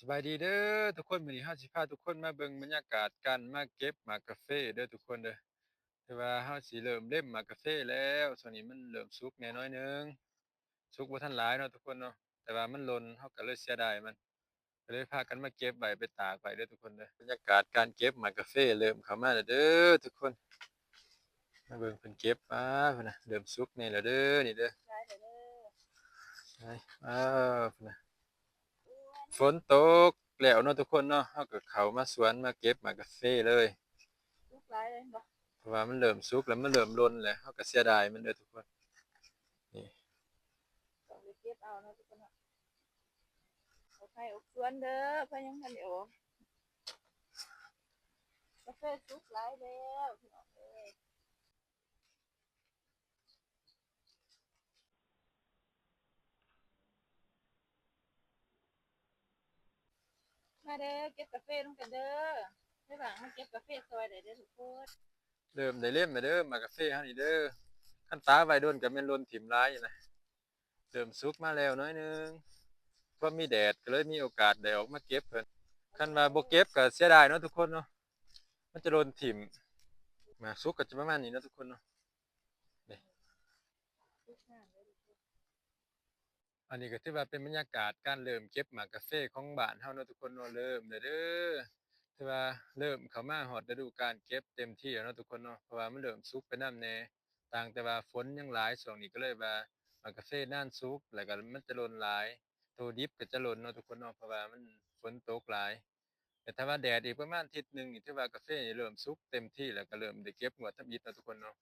ສະບາຍດີເດີທຸກຄົນ, ມື້ນີ້ເຮົາຊິພາທຸກຄົນມາເບິ່ງບັນຍາກາດການມາເກັບໝາກກາເຟເດີທຸກຄົນເດີ. ແຕ່ວ່າເຮົາຊິເລີ່ມເລັມໝາກກາເຟແລ້ວ, ຊ່ວງນີ້ມັນເລີ່ມສຸກແດ່ໜ້ອຍໜຶ່ງ, ສຸກບໍ່ທັນຫຼາຍເນາະທຸກຄົນເນາະ, ແຕ່ວ່າມັນຫຼົ່ນ ເຮົາກໍເລີຍເສຍດາຍມັນ, ກໍເລີຍພາກັນມາເກັບໄວ້ ໄປຕາກໄວ້ເດີທຸກຄົນເດີ. ບັນຍາກາດການເກັບໝາກກາເຟເລີ່ມເຂົ້າມາແລ້ວເດີທຸກຄົນ. ມາເບິ່ງເພິ່ນເກັບ, ອ້າ ພຸ້ນນະ ເລີ່ມສຸກແດ່ແລ້ວເດີ ນີ້ເດີ. ຫຼາຍແລ້ວເດີ. ອ້າ ພຸ້ນນະ ຝົນຕົກແລ້ວເນາະທຸກຄົນເນາະ, ເຮົາກໍເຂົ້າມາສວນມາເກັບໝາກກາເຟເລີຍ. ສຸກຫຼາຍເລີຍບໍ່? ເພາະວ່າມັນເລີ່ມສຸກແລ້ວ ມັນເລີ່ມຫຼົ່ນແລ້ວ, ເຮົາກໍເສຍດາຍມັນເດີທຸກຄົນ. ນີ້ ຕ້ອງໄປເກັບເອົາເນາະທຸກຄົນເນາະ. ອອກໄຮ່ອອກສວນເດີ, ເພິ່ນຍັງທັນໄດ້ອອກ. ກາເຟສຸກຫຼາຍແລ້ວພີ່ນ້ອງເອີຍ. ມາເດີ ເກັບກາເຟນຳກັນເດີ. ໄປຫວ່າງມາເກັບກາເຟຊ່ອຍໄດ້ເດີທຸກຄົນ. ເລີ່ມໄດ້ເລັມແລ້ວເດີ ໝາກກາເຟເຮົານີ້ເດີ. ຄັນຕາກໄວ້ດົນກໍແມ່ນຫຼົ່ນຖິ້ມຫຼາຍນະ. ເລີ່ມສຸກມາແລ້ວໜ້ອຍໜຶ່ງ, ເພາະມີແດດກໍເລີຍມີໂອກາດໄດ້ອອກມາເກັບເພິ່ນ. ຄັນວ່າບໍ່ເກັບກໍເສຍດາຍເນາະທຸກຄົນເນາະ, ມັນຈະຫຼົ່ນຖິ້ມ. ໝາກສຸກກໍຈະປະມານນີ້ເນາະທຸກຄົນເນາະ. ນີ້ ອັນນີ້ກໍຖືວ່າເປັນບັນຍາກາດການເລີ່ມເກັບໝາກກາເຟຂອງບ້ານເຮົາເນາະທຸກຄົນເນາະ. ເລີ່ມແລ້ວເດີ, ຖືວ່າເລີ່ມເຂົ້າມາຮອດລະດູການເກັບເຕັມທີ່ແລ້ວເນາະທຸກຄົນເນາະ, ເພາະວ່າມັນເລີ່ມສຸກໄປນຳແດ່. ຕ່າງແຕ່ວ່າຝົນຍັງຫຼາຍຊ່ວງນີ້ ກໍເລີຍວ່າໝາກກາເຟນານສຸກ ແລ້ວກໍມັນຈະຫຼົ່ນຫຼາຍ, ໂຕດິບກໍຈະຫຼົ່ນເນາະທຸກຄົນເນາະ, ເພາະວ່າມັນຝົນຕົກຫຼາຍ. ແຕ່ຖ້າວ່າແດດອີກປະມານທິດໜຶ່ງນີ້ ຖືວ່າກາເຟນີ້ເລີ່ມສຸກເຕັມທີ່ ແລ້ວກໍເລີ່ມໄດ້ເກັບງວດທຳອິດເນາະທຸກຄົນເນາະ.